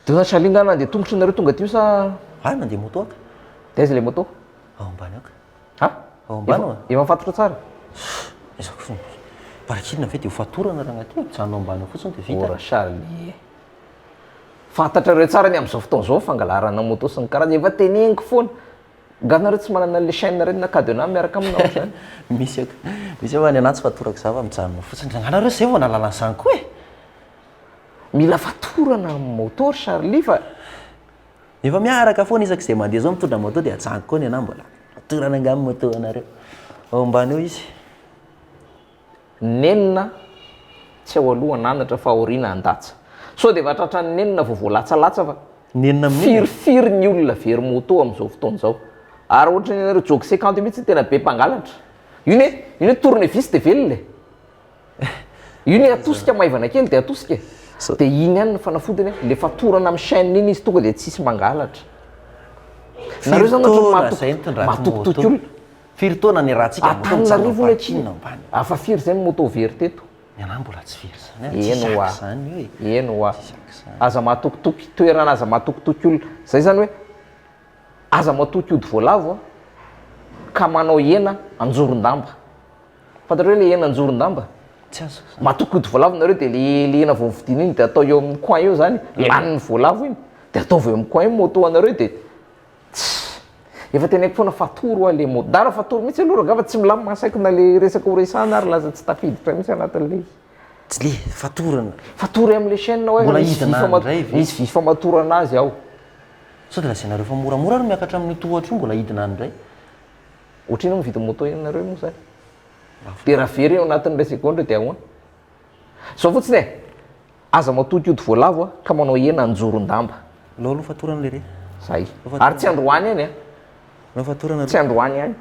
De ohatran'i Charlie nga nandeha tongotra nareo tonga aty io sa? Hay mandeha moto aka. De aiza le moto? Ao ambany ao ka. Ha? Ao ambany ao. Efa mifatotra tsara? Aiza koa Parking ve dia ho fatorana raha aty? Mijanona ao ambany ao fotsiny dia vita. Ora Charlie e. Fantatrareo tsara ny amin'izao fotoana izao fangalarana moto sy ny karazany. Efa teneniko foana. Nga nareo tsy manana an'le chaîne reny na cadenas miaraka aminy na ohatr'izany? Misy aka. Misy fa ny anahy tsy fatorako za fa mijanona fotsiny. Nga nareo zay vao nahalala an'izany koa e! Mila fatorana amin'ny moto ry Charlie fa. Efa miaraka foana isaky izay mandeha zao mitondra moto dia ajanoko koa ny anahy mbola fatorana angaha ny moto anareo. Ao ambany ao izy. Nenina tsy ao aloha hananatra fa aoriana handatsa. Sao dia efa tratran'ny nenina vao voalatsalatsa fa. Nenina amin'inona? Firy firy ny olona very moto amin'izao fotoana izao. Ary ohatran'ny ianareo jog 50 mihitsy tena be mpangalatra. Io ne, io ne tournevis dia velona e. Io ne atosika maivana kely dia atosika e. Dia iny ihany ny fanafodiny, le fatorana amin'ny chaîne iny izy tonga dia tsisy mangalatra. Nareo zany ohatran'ny matokitoky olona. Firy taona niarahantsika moto mijanona Antananarivo parking ambany. Afa firy zay ny moto very teto? Ny anahy mbola tsy very zany a, tsy Eny zaka hoa. zany io e. Eny hoa. Tsy zaka zany. Aza matokitoky toerana aza matokitoky olona. Zay zany hoe aza matoky ody voalavo a, ka manao hena anjoron-damba. Fantatrao hoe le hena anjoron-damba? Tsy azoko zany. Matoky ody voalavo nareo de le le hena vao novidiana iny de atao eo amin'ny coin eo zany, lanin'ny voalavo iny, de ataovy eo amin'ny coin eo moto anareo de Tssy! Efa teneniko foana fatory hoa le mot. Dara fatory mihitsy aloha rangah fa tsy milamina saiko na le resaka ho resahana ary laza tsy tafiditra mihitsy anatin'le izy. Tsy le fatorana. Fatory amle chaîne hoe Mbola misy vy hidina fama- indray ve? misy vy famatorana azy ao. Sao dia lazainareo fa moramora ary miakatra amin'io tohatra io mbola hidina any indray. Ohatrino mividy moto ianareo moa zany? Lafo. Dia raha very eo anatin'ny iray segondra dia ahoana? Zao fotsiny e! Aza matoky ody voalavo a, ka manao hena anjoron-damba. Alao aloha fatorana lery. Zay. Ary tsy androany ihany a. Alao fatorana aloha. Tsy androany ihany.